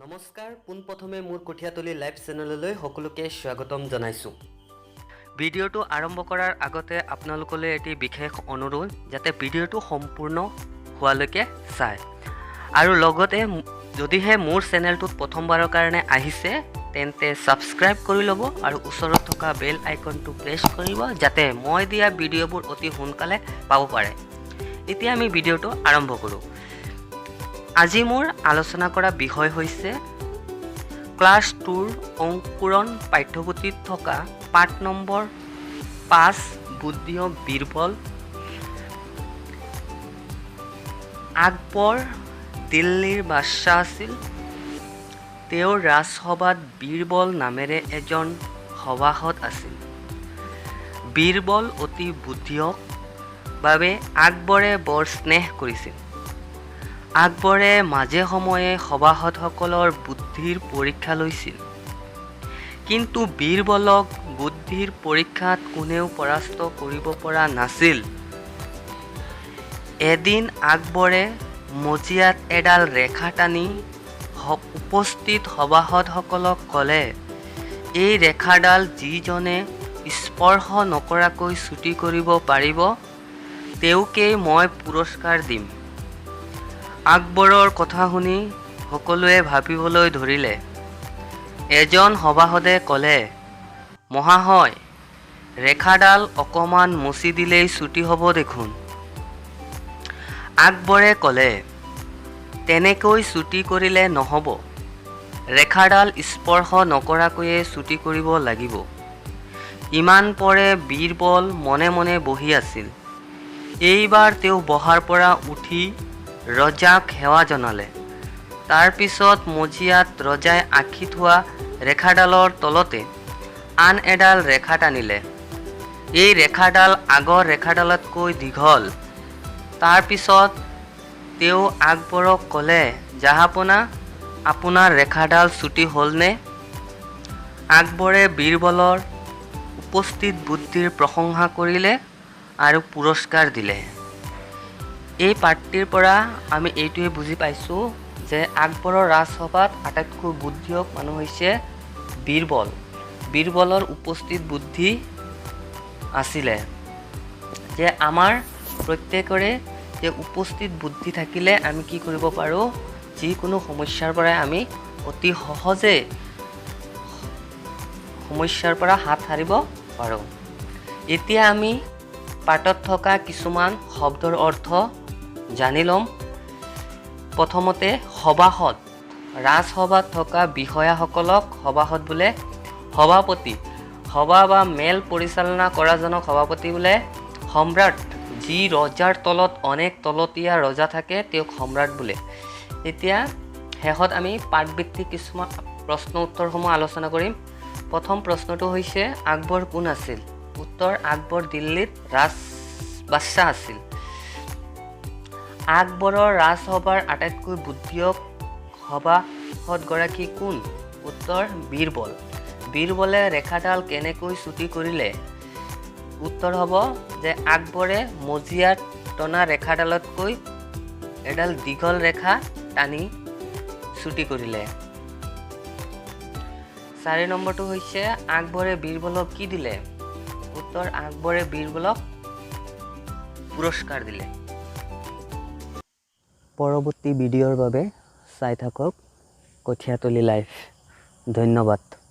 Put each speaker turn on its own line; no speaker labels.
নমস্কাৰ, পোনপ্ৰথমে মোৰ কঠীয়াতলী লাইভ চেনেললৈ সকলোকে স্বাগতম জনাইছোঁ। ভিডিঅ'টো আৰম্ভ কৰাৰ আগতে আপোনালোকলৈ এটি বিশেষ অনুৰোধ, যাতে ভিডিঅ'টো সম্পূৰ্ণ হোৱালৈকে চায় আৰু লগতে যদিহে মোৰ চেনেলটোত প্ৰথমবাৰৰ কাৰণে আহিছে, তেন্তে ছাবস্ক্ৰাইব কৰি ল'ব আৰু ওচৰত থকা বেল আইকনটো প্ৰেছ কৰিব, যাতে মই দিয়া ভিডিঅ'বোৰ অতি সোনকালে পাব পাৰে। এতিয়া আমি ভিডিঅ'টো আৰম্ভ কৰোঁ। আজি মোৰ আলোচনা কৰা বিষয় হৈছে ক্লাছ 2ৰ অংকুৰণ পাঠ্যপুথিত থকা পাঠ নম্বৰ 5, বুদ্ধিয়ক বীৰবল। আকবৰ দিল্লীৰ বাদশ্বাহ আছিল। তেওঁৰ ৰাজসভাত বীৰবল নামেৰে এজন সভাসদ আছিল। বীৰবল অতি বুদ্ধিয়ক বাবে আকবৰে বৰ স্নেহ কৰিছিল। আকবৰে মাজে সময়ে সভাসদসকলৰ বুদ্ধিৰ পৰীক্ষা লৈছিল। কিন্তু বীৰবলক বুদ্ধিৰ পৰীক্ষাত কোনেও পৰাস্ত কৰিব পৰা নাছিল। এদিন আকবৰে মজিয়াত এডাল ৰেখা টানি উপস্থিত সভাসদসকলক ক'লে, "এই ৰেখাডাল যিজনে স্পৰ্শ নকৰাকৈ চুটি কৰিব পাৰিব, তেওঁকেই মই পুৰস্কাৰ দিম।" আকবৰৰ কথা শুনি সকলোৱে ভাবিবলৈ ধৰিলে। এজন সভাসদে ক'লে, "মহাশয়, ৰেখাডাল অকণমান মচি দিলেই চুটি হ'ব দেখোন।" আকবৰে ক'লে, "তেনেকৈ চুটি কৰিলে নহ'ব, ৰেখাডাল স্পৰ্শ নকৰাকৈয়ে চুটি কৰিব লাগিব।" ইমান পৰে বীৰবল মনে মনে বহি আছিল। এইবাৰ তেওঁ বহাৰ পৰা উঠি ৰজাক সেৱা জনালে। তাৰ পিছত মজিয়াত ৰজাই আঁকি থোৱা ৰেখাডালৰ তলতে আন এডাল ৰেখা টানিলে। এই ৰেখাডাল আগৰ ৰেখাডালতকৈ দীঘল। তাৰ পিছত তেওঁ আকবৰক ক'লে, "জাহাপনা, আপোনাৰ ৰেখাডাল চুটি হ'লনে?" আকবৰে বীৰবলৰ উপস্থিত বুদ্ধিৰ প্ৰশংসা কৰিলে আৰু পুৰস্কাৰ দিলে। এই পাঠটিৰ পৰা আমি এইটোৱে বুজি পাইছোঁ যে আকবৰৰ ৰাজসভাত আটাইতকৈ বুদ্ধিয়ক মানুহ হৈছে বীৰবল। বীৰবলৰ উপস্থিত বুদ্ধি আছিলে যে আমাৰ প্ৰত্যেকৰে যে উপস্থিত বুদ্ধি থাকিলে আমি কি কৰিব পাৰোঁ, যিকোনো সমস্যাৰ পৰাই আমি অতি সহজে সমস্যাৰ পৰা হাত সাৰিব পাৰোঁ। এতিয়া আমি পাঠত থকা কিছুমান শব্দৰ অৰ্থ জানি ল'ম। প্ৰথমতে সভাসদ। ৰাজসভাত থকা বিষয়াসকলক সভাসদ বোলে। সভাপতি, সভা বা মেল পৰিচালনা কৰাজনক সভাপতি বোলে। সম্ৰাট, যি ৰজাৰ তলত অনেক তলতীয়া ৰজা থাকে, তেওঁক সম্ৰাট বোলে। এতিয়া শেষত আমি পাঠভিত্তিক কিছুমান প্ৰশ্ন উত্তৰসমূহ আলোচনা কৰিম। প্ৰথম প্ৰশ্নটো হৈছে, আকবৰ কোন আছিল? উত্তৰ, আকবৰ দিল্লীত ৰাজ বাদশ্বাহ আছিল। আকবৰৰ ৰাজসভাৰ আটাইতকৈ বুদ্ধিয়ক সভাসদগৰাকী কোন? উত্তৰ, বীৰবল। বীৰবলে ৰেখাডাল কেনেকৈ চুটি কৰিলে? উত্তৰ হ'ব যে আকবৰে মজিয়াত টনা ৰেখাডালতকৈ এডাল দীঘল ৰেখা টানি চুটি কৰিলে। 4 নম্বৰটো হৈছে, আকবৰে বীৰবলক কি দিলে? উত্তৰ, আকবৰে বীৰবলক পুৰস্কাৰ দিলে। পৰৱৰ্তী ভিডিঅ'ৰ বাবে চাই থাকক কঠীয়াতলী লাইভ। ধন্যবাদ।